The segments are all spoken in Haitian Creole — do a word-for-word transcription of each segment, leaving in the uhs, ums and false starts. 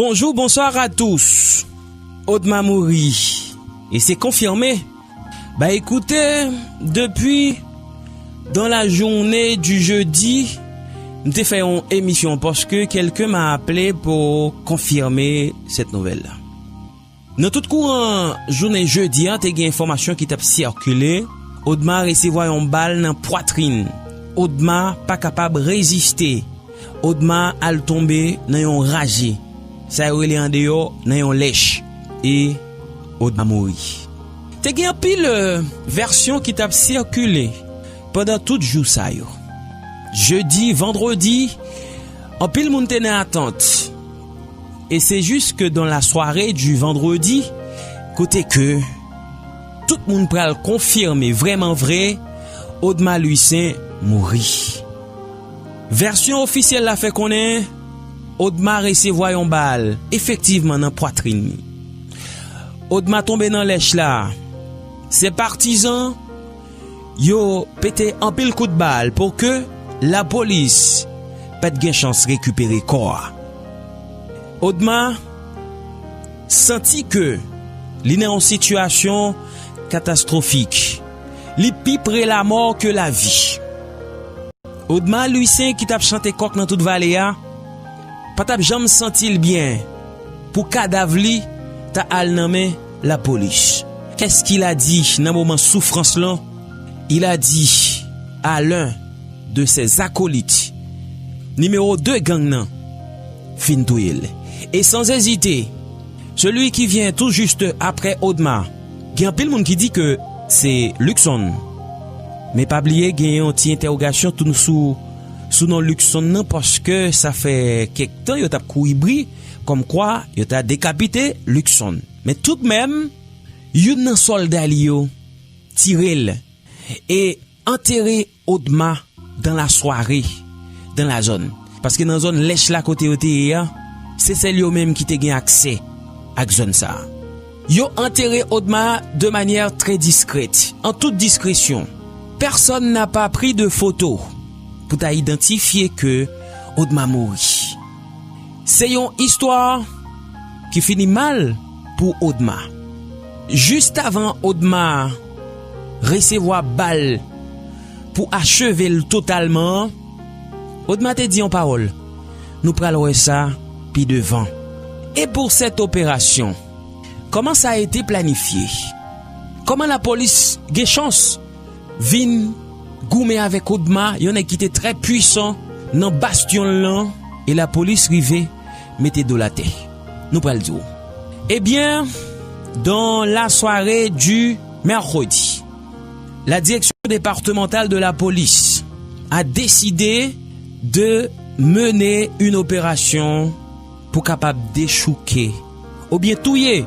Bonjour, bonsoir à tous. Odma mouri. E se konfime. Ba ekoute, depi dans la journée du jeudi, m te fè yon emisyon paske quelqu'un m'a appelé pour confirmer cette nouvelle-là. Nan tout kouran jounen jedi a, te gen enfòmasyon ki t ap sikile. Odma resevwa yon bal nan pwatrin. Odma pa kapab reziste. Odma al tonbe nan yon raje. Sa yo rele andeyò nan yon lèch. E Odma mouri. Te gen anpil, euh, vèsyon ki t ap sikile pandan tout jou sa yo. Jedi, vandredi, anpil moun te nan atant. E se jis ke dans la soirée du vendredi, kote ke tout moun pral konfime vrèman vre, Odma Louissaint mouri. Vèsyon ofisyèl la fè konnen Odma resevwa yon bal, efektivman nan pwatrin li. Odma tonbe nan lèch la. Se patizan yo pete anpil kout bal pou ke lapolis pa t gen chans rekipere kò a. Odma santi ke li nan yon sitiyasyon katastwofik. Li pi pre lamò ke lavi. Odma Louissaint ki t ap chante kòk nan tout vale a, pa t ap janm santi l byen pou kadav li ta al nan men lapolis. Qu'est-ce qu'il a dit nan moman soufrans lan? Il a dit à l'un de ses acolytes, nimewo de gang nan fin touye l. E sans hésiter, celui qui vient tout juste après Odma, gen anpil moun ki di ke se Luckson. Men pa bliye, gen yon ti entèwogasyon tou sou, sou non Luckson nan, paske sa fè kèk tan yo t ap kouri bri, kòmkwa yo ta dekapite Luckson. Men toutmenm, youn nan sòlda li yo tire l e antere Odma dans la soirée, dans la zone. Paske nan zòn lèch la kote yo te ye a, se sèl yo menm ki te gen aksè ak zòn sa a. Yo antere Odma de manière très discrète, en toute discrétion. Personne n'a pas pris de photo pou ta idantifye ke Odma mouri. Se yon istwa ki fini mal pou Odma. Jis avan Odma resevwa bal pou acheve l totalman, Odma te di yon pawòl. Nou pral wè sa pi devan. Et pour cette opération, comment ça a été planifié? Kòman lapolis gen chans vin goumen avèk Odma, yon nèg ki te trè pwisan nan bastyon l lan, e lapolis rive mete do l atè? Nou pral di w. Ebyen, dans la soirée du mercredi, la direction départementale de la police a décidé de mener une opération pou kapab dechouke oubyen touye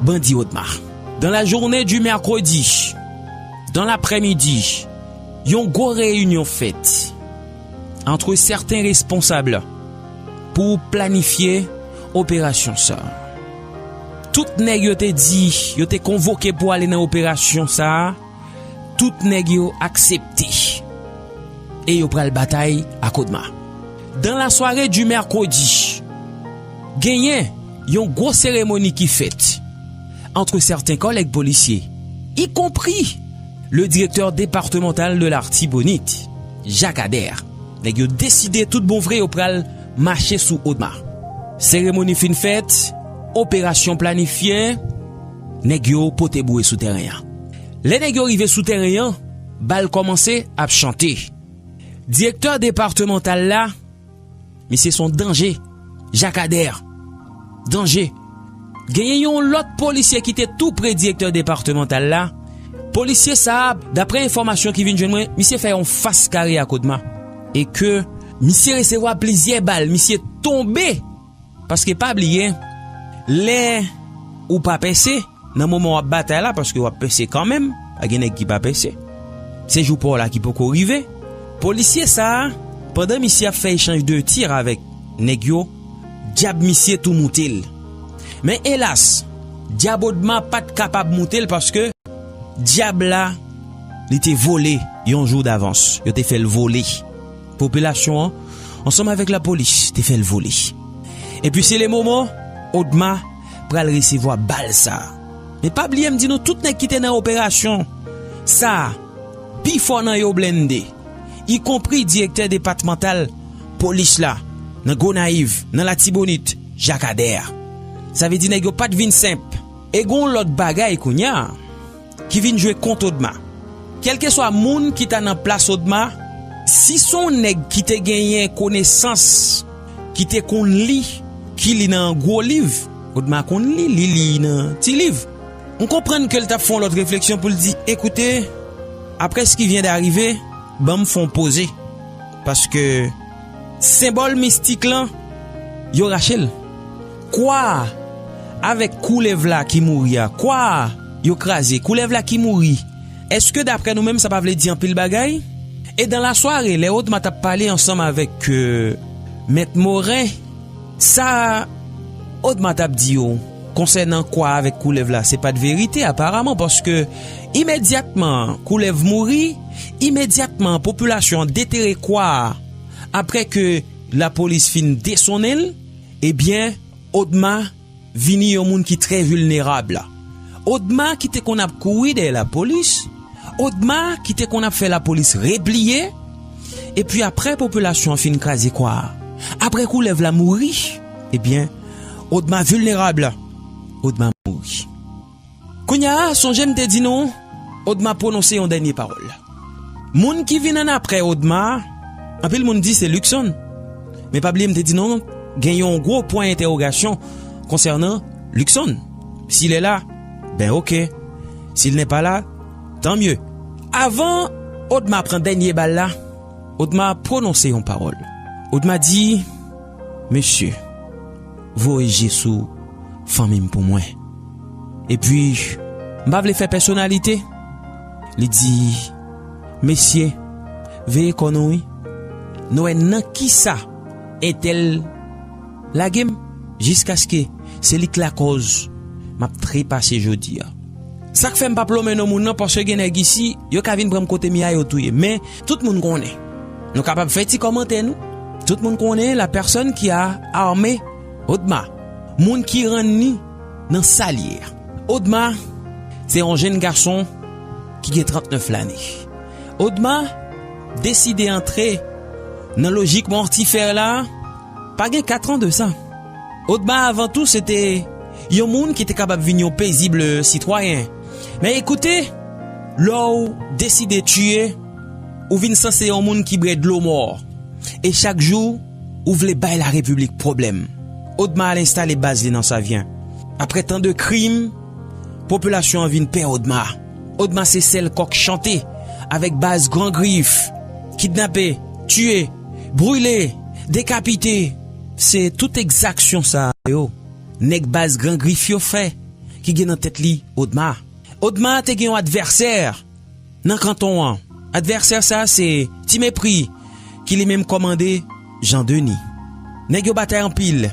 bandi Odma. Dans la journée du mercredi, dans l'après-midi, yon gwo reyinyon fèt entre certains responsables pou planifye operasyon sa. Tout nèg yo te di, yo te konvoke pou ale nan operasyon sa, tout nèg yo aksepte. E yo pral batay ak Odma. Dans la soirée du mercredi, genyen yon gwo seremoni ki fèt entre certains collègues policiers, y compris le directeur départemental de l'Artibonite, Jacques Ader. Nèg yo deside tout bon vre yo pral mache sou Odma. Seremoni fin fèt, operasyon planifye, nèg yo pote boure sou tèren an. Lè nèg yo rive sou tèren an, bal kòmanse ap chante. Direktè departemantal la, misye se yon danje. Jacques Ader, danje. Genyen yon lòt polisye ki te tou pre direktè departemantal la. Polisye sa a, daprè enfòmasyon ki vin jwenn mwen, misye fè yon fas kare ak Odma. E ke misye resevwa plizyè bal, misye tonbe. Paske pa bliye, lè ou pa pèse, nan moman w ap batay la, paske w ap pèse kanmenm, pa gen nèg ki pa pèse. Se jou pa w la ki poko rive. Polisye sa a, pandan misye ap fè echanj de tir avèk nèg yo, dyab misye tou moute l. Men elas, dyab Odma pa t kapab moute l paske dyab la, li te vole yon jou davans. Yo te fè l vole. Popilasyon an, ansanm avèk lapolis, te fè l vole. Epi se le moman Odma pral resevwa bal sa a. Men pa bliye m di nou tout nèg ki te nan operasyon sa a, pifò nan yo blende, ikonpri direktè depatmantal polis la nan Gonayiv, nan Latibonit, Jak Adè a. Sa vle di nèg yo pa t vin senp. E gen yon lòt bagay kounye a ki vin jwe kont Odma. Kèlkeswa moun ki ta nan plas Odma, si se yon nèg ki te genyen konesans, ki te konn li, ki li nan gwo liv, Odma konn li, li li nan ti liv. M konprann ke l t ap fè yon lòt refleksyon pou l di, "Ekoute, apre s ki vyen d arive, ban m fè yon poze." Paske senbòl mistik lan, yo rache l. Kwa a avèk koulèv la ki mouri a, kwa a yo kraze, koulèv la ki mouri, èske daprè nou menm sa pa vle di anpil bagay? E dan lasware, lè Odma t ap pale ansanm avèk, euh, Mèt Moren, sa Odma t ap di yo konsènan kwa avèk koulèv la, se pa t verite aparaman, paske imedyatman koulèv mouri, imedyatman popilasyon an detere kwa a, apre ke lapolis fin desonnen l, ebyen, Odma vini yon moun ki trè vilnerab. Odma ki te konn ap kouri dèyè lapolis, Odma ki te konn ap fè lapolis repliye, epi apre popilasyon an fin kraze kwa a, apre koulèv la mouri, ebyen, Odma vilnerab, Odma mouri. Kounye a, sonje m te di nou, Odma pwononse yon dènye pawòl. Moun ki vin annapre Odma, anpil moun di se Luckson. Men pa bliye m te di nou, gen yon gwo pwen entèwogasyon konsènan Luckson. Si l è la, ben oke. Si l nè pa la, tan mye. Avan Odma pran dènye bal la, Odma pwononse yon pawòl. Odma di, "Mesye, voye je sou fanmi m pou mwen." Epi, m pa vle fè pèsonalite. Li di, "Mesye, veye kò nou wi. Nou wè nan kisa entèl lage m, jiskaske se li k lakòz m ap trepase jodi a." Sa k fè m p ap lonmen non moun nan, paske gen nèg isi, yo ka vin pran m kote m ye a, yo touye. Men, tout moun konnen. Nou kapab fè ti kòmantè nou. Tout moun konnen la personne qui a armé Odma. Moun ki rann li nan sa l ye a. Odma, se yon jenn gason ki gen trannèf lane. Odma deside antre nan lojik mòtifè la, pa gen kat an de sa. Odma, avan tou, se te yon moun ki te kapab vin yon pezib sitwayen. Men ekoute, lè w deside tiye, ou vin sanse yon moun ki bwè dlo mò. E chak jou, ou vle bay larepiblik pwoblèm. Odma al enstale baz li nan Savyen. Apre tan de krim, popilasyon an vin pè Odma. Odma se sèl kòk chante avèk baz Gran Grif. Kidnape, tiye, brile, dekapite. Se tout egzaksyon sa yo nèg baz Gran Grif yo fè ki gen nan tèt li Odma. Odma te gen yon advèsè nan kanton an. Advèsè sa se Ti Mepri ki li menm kòmande Jan Deni. Nèg yo batay anpil.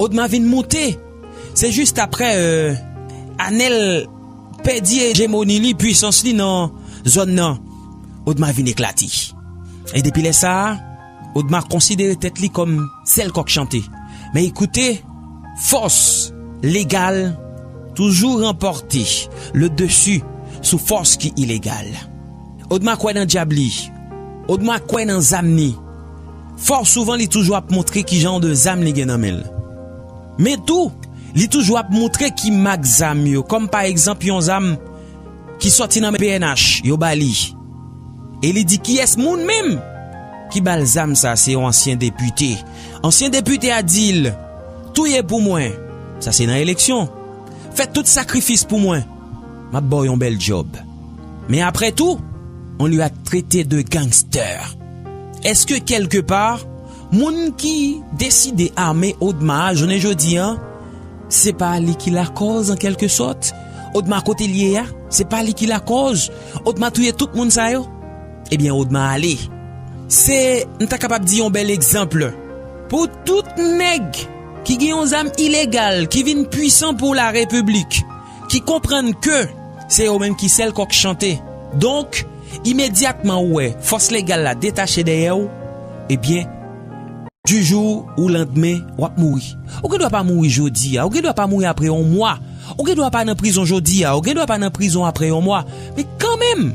Odma vin moute. Se jis apre, euh, Anèl pèdi ejemoni li, pwisans li nan zòn nan. Odma vin eklate. E depi lè sa a, Odma konsidere tèt li kòm sèl kòk chante. Men ekoute, fòs legal toujou ranpòte le desi sou fòs ki ilegal. Odma kwè nan dyab li. Odma kwè nan zam li. Fò souvan li toujou ap montre kijan de zam li gen nan men l. Men tou, li toujou ap montre ki mak zam yo, kòm pa egzanp yon zam ki sòti nan men P N H, yo ba li. E li di kiyès moun menm ki ba l zam sa, se yon ansyen depite. Ansyen depite a di l, "Touye pou mwen." Sa se nan eleksyon. "Fè tout sakrifis pou mwen. M ap ba w yon bèl djòb." Men apre tou, on lui a traité de gangster. Èske kèlkepa, moun ki deside ame Odma a jounen jodi a, se pa li ki lakòz an kèlke sòt? Odma kote l ye a, se pa li ki lakòz? Odma touye tout moun sa yo? Ebyen, Odma ale. Se, m ta kapab di yon bèl egzanp pou tout nèg ki gen yon zam ilegal, ki vin pwisan pou larepiblik, ki konprann ke se yo menm ki sèl kòk chante. Donk, imedyatman ou wè fòs legal la detache dèyè w, ebyen, du jour au lendemain, w ap mouri. Ou gen dwa pa mouri jodi a, ou gen dwa pa mouri apre yon mwa, ou gen dwa pa nan prizon jodi a, ou gen dwa pa nan prizon apre yon mwa. Men kanmenm,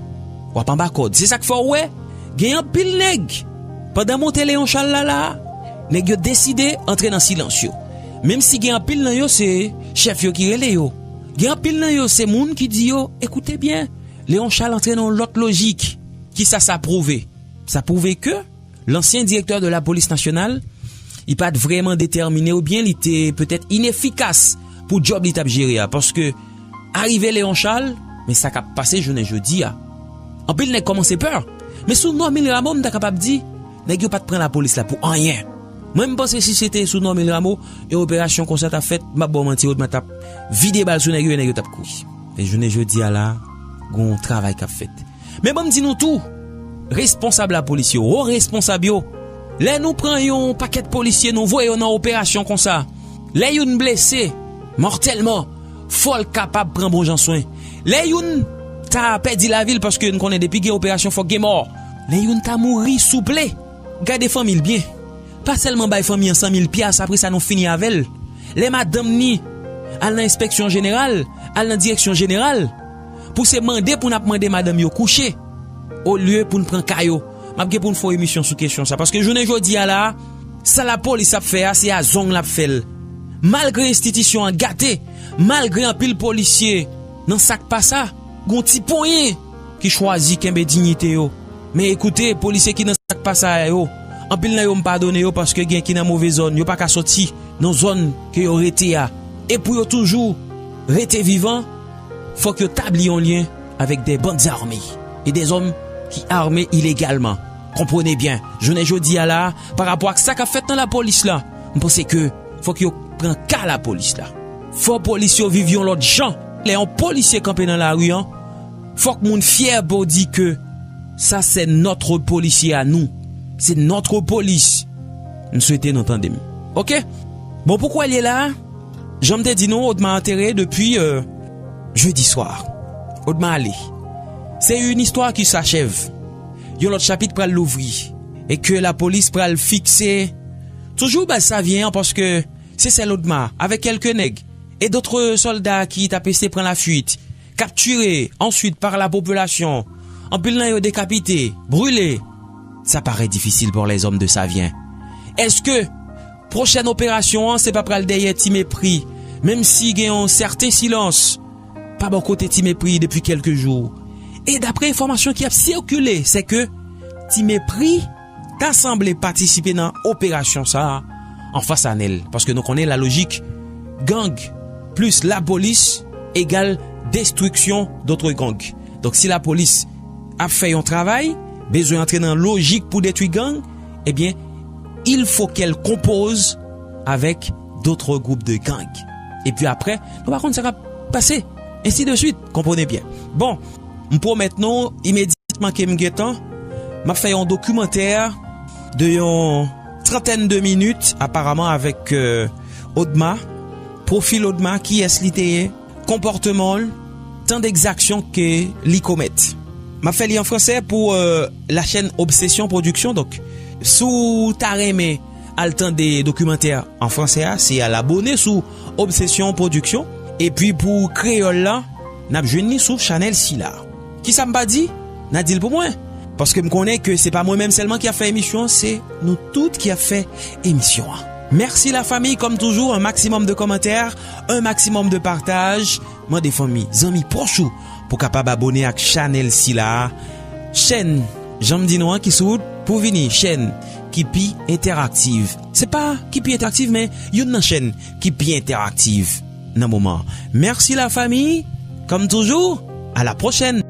w ap anba kòd. Se sa k fè w wè, gen anpil nèg, pandan monte Leon Charles la la, nèg yo deside antre nan silans yo. Menm si gen anpil nan yo se chèf yo ki rele yo. Gen anpil nan yo se moun ki di yo, ekoute byen, Leon Charles antre nan yon lòt lojik. Kisa sa pwouve? Sa pwouve ke lansyen direktè de la polis nasyonal, li pa t vrèman detèmine oubyen li te petèt inefikas pou djòb li t ap jere a. Paske arive Leon Charles, men sa k ap pase jounen jodi a. Anpil nèg kòmanse pè. Men sou Normil Rameau, m ta kapab di, nèg yo pa t pran lapolis la pou anyen. Mwen, m panse si se te sou Normil Rameau, yon operasyon konsa t ap fèt, m ap ba w manti, Odma t ap vide bal sou nèg yo, e nèg yo t ap kouri. Men jounen jodi a la, gon travay k ap fèt. Men ban m di nou tou, responsab lapolis yo, wo responsab yo, lè nou pran yon pakèt polisye, nou voye yo nan operasyon konsa, lè youn blese mòtèlman, fò l kapab pran bon jan swen. Lè youn ta pèdi lavi l, paske n konnen depi gen operasyon, fòk gen mò. Lè youn ta mouri, souple, gade fanmi l byen. Pa sèlman bay fanmi an san mil pyas, apre sa nou fini avè l. Lè madanm ni al nan enspeksyon jeneral, al nan direksyon jeneral, pou se mande pou n ap mande madanm yo kouche, olye pou n pran ka yo. M ap gen pou n fè yon emisyon sou kesyon sa, paske jounen jodi a la, sa lapolis ap fè a, se a zong l ap fè l. Malgre enstitisyon an gate, malgre anpil polisye nan sa k pa sa, gon ti ponyen ki chwazi kenbe diyite yo. Men ekoute, polisye ki nan sa k pa sa yo, anpil nan yo m padone yo paske gen ki nan move zòn, yo pa ka soti nan zòn ke yo rete a. E pou yo toujou rete vivan, fòk yo tabli yon lyen avèk de bandi ame e de zòm ki ame ilegalman. Konprann byen, jounen jodi a la, pa rapò ak sa k ap fèt nan lapolis la, m panse ke fòk yo pran ka lapolis la. Fò polis yo viv yon lòt jan. Lè yon polisye kanpe nan lari an, fòk moun fyè pou di ke sa se notre policier à nous. Se notre police. M swete nou tande m. Oke? Bon, pou kwè l ye la, jan m te di nou, Odma antere depi, euh, jedi swa. Odma ale. Se yon istwa ki sachèv. Yon lòt chapit pral louvri. E ke lapolis pral fikse toujou baz Savyen an, paske se sèl Odma, avèk kèlke nèg, e dòt sòlda ki t ap eseye pran lafuit, kaptire answit pa lapopilasyon, anpil nan yo dekapite, brile. Sa parèt difisil pou lèzòm de Savyen. Èske pwochèn operasyon an se pa pral dèyè Ti Mepri, menm si gen yon sèten silans pa bò kote Ti Mepri depi kèlke jou? E daprè enfòmasyon ki ap sikile, se ke Ti Mepri ta sanble patisipe nan operasyon sa a anfas a Nèl. Paske nou konnen lalojik, gang plis lapolis egal destriksyon dòt gang. Donk, si lapolis ap fè yon travay, bezwen antre nan lojik pou detwi gang, ebyen, il faut qu'elle compose avec d'autres groupes de gang. Epi apre, nou pa konn sa k ap pase. Ensi de swit. Konprann byen. Bon, m pwomèt nou, imedyatman ke m gen tan, m ap fè yon dokimantè de yon trantèn de minit, aparaman, avèk, euh, Odma, pwofil Odma, kiyès li te ye, konpòteman l, tan degzaksyon ke li komèt. M ap fè li an fransè pou, euh, la chaîne Obsession Production. Donk, si w ta renmen al tande dokimantè an fransè a, se al abone sou Obsession Production. Epi pou kreyòl la, n ap jwenn li sou chanèl sila. Kisa m pa di? N a di l pou mwen. Paske m konnen ke se pa mwen menm sèlman ki ap fè emisyon an, se nou tout ki ap fè emisyon an. Mèsi la fami, kòm toujou, un maximum de commentaires, un maximum de partage. Mande fanmi, zanmi pwòch ou pou kapab abone ak chanèl sila a. Chèn, jan m di nou an, ki sou wout pou vini, chèn ki pi entèraktiv. Se pa ki pi entèraktiv, men youn nan chèn ki pi entèraktiv nan moman an. Mèsi la fami, kòm toujou, à la prochaine.